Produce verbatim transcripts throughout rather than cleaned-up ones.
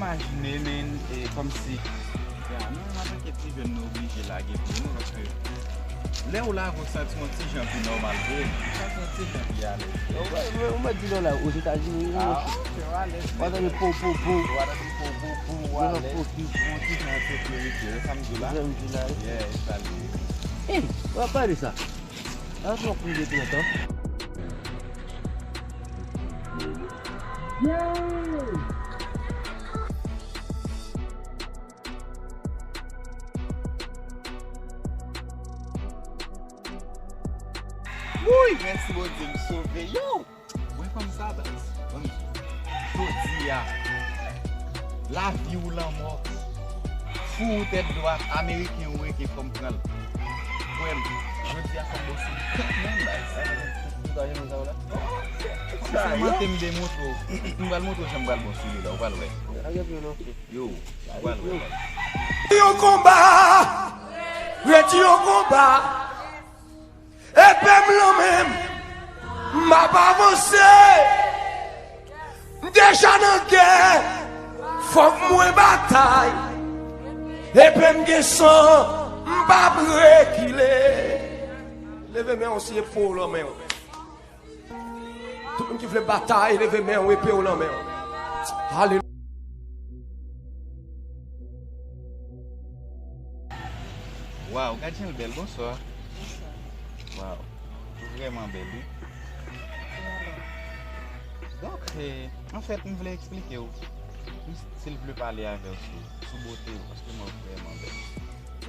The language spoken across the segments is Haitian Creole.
Imajine, men, e, kòmsi. Ya, nou, antanke ti jèn, nou oblije lage pye nou, paske lè w lage, w santi w yon ti jan pi nòmal vre. W santi w yon ti jan pi alèz. Ou mèt, ou mèt di lè w la, Ozetazini, wi, monchè. Ou alèz, w ap tande po, po, po. Ou ap tande po, po, po, ou alèz. Ou yon ti jan an sekirite, wi, sa m di w la. Sa m di w la, wi. Yeah, e sa l ye. Ey, w ap pale sa. An twò prive tou lontan. Wouy, mèsi Bondye, m sove. Yo! Mwen fanm sa, baz. Fanm, jodi a, lavi ou lanmò. Fou ou tèt dwat, ameriken ou reken, fò m pran l. Kwè m, jodi a fò m bò sou li kanmenm, baz. Ou ta renmen sa ou la? Sèlman te m demontre w. M pral montre w jan m pral bò sou li la, ou pral wè. Yo, ou pral wè, baz. Yon konba! Redi yon konba! Epe m lan men m, m ap avanse. M deja nan gè, fòk mwen batay. Epe m gen san, m p ap rekile. Leve men w si epe w lan men w. Tout moun ki vle batay, leve men w, epe w lan men w. Alelouya. Waw, gad jan l bèl, bonswa. Bonswa. Waw, ou vrèman bèl, wi. Donk, eh, anfèt, m vle eksplike w. M, si l vle pale avè w sou, sou bote w, paske mwen vrèman bèl.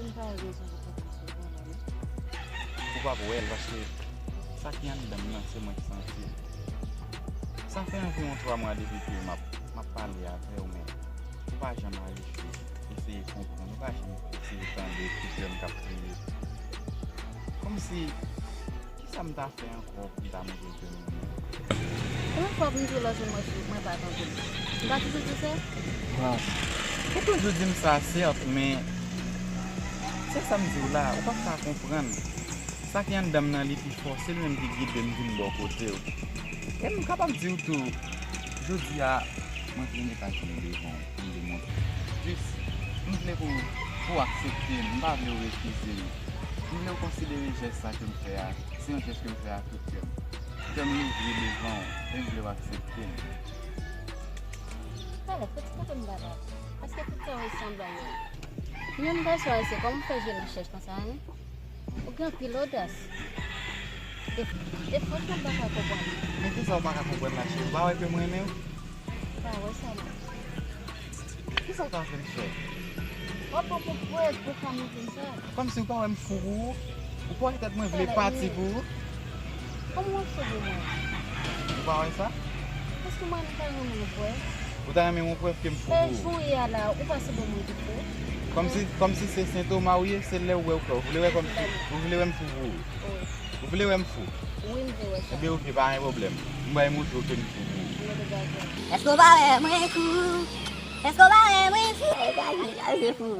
Ou pa gen rezon pou kontan sou mwen la, non. Ou p ap wè l, paske sa ki anndan m nan, se mwen k santi l. Sa fè anviwon twa mwa depi ke m ap, m ap pale avè w, men ou pa janm arive eseye konprann, ou pa janm eseye tande ti kè m k ap kriye. Kòmsi, kisa m ta fè ankò pou m ta montre ke m renmen w? Konbyen fwa pou m di w lòt jou mwen, mwen pa tande w? M pa toujou di w sa? Bon, ou toujou di m sa, sèt, men se sa m di w la, ou p ap ka konprann. Sa ki anndan m nan, li pi fò, se li menm ki gide m vin bò kote w. E m kapab di w tou, jodi a, mwen vle met ajenou devan w, pou m demontre w. Jis, m vle pou, pou w aksepte m, m pa vle w refize m. M vle w konsidere jès sa ke m fè a, se yon jès ke m fè ak tout kè m. Kè m louvri devan w, e m vle w aksepte m. Talè, fò ti kote m gade. Paske tout sa w sanble a yon. Yon gason ayisyen, kòman w fè je nan chèch konsa, en? Ou gen anpil odas. E, e franchman, m pa ka konprann. Men kisa w pa ka konprann la, cheri? Ou pa wè ke m renmen w? Pa wè sa, non. Kisa w ta vle m fè? W ap pran pou prèv pou w ka montre m sa? Kòmsi ou pa wè m fou pou ou? Ou pa wè tèt mwen vle pati pou ou? Kòman w ap fou pou mwen? Ou pa wè sa? Paske mwen, m ta renmen yon prèv. Ou ta renmen yon prèv ke m fou pou ou? Lè jou ye a la, ou pase bò mwen tout fou. Kòmsi, kòmsi se Sen Toma ou ye, se lè ou wè ou fè. Ou vle wè kòmsi, ou vle wè m fou pou ou? Wi. Ou vle wè m fou? Wi, m vle wè sa. Ebyen, oke, pa gen pwoblèm. M pral montre w ke m fou pou ou. Èske w pa wè mwen fou? Èske w pa wè mwen fou? Èske w pa wè mwen fou?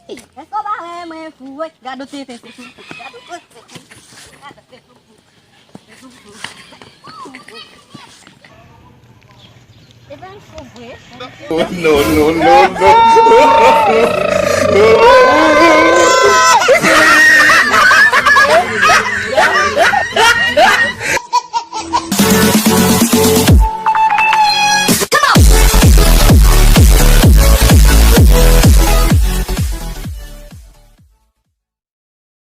Èske w pa wè mwen fou? Gade w tenten sou fou. Gade w tenten sou fou. Gade w tenten sou fou. E pa yon fou vre. Oh, no, no, no, no.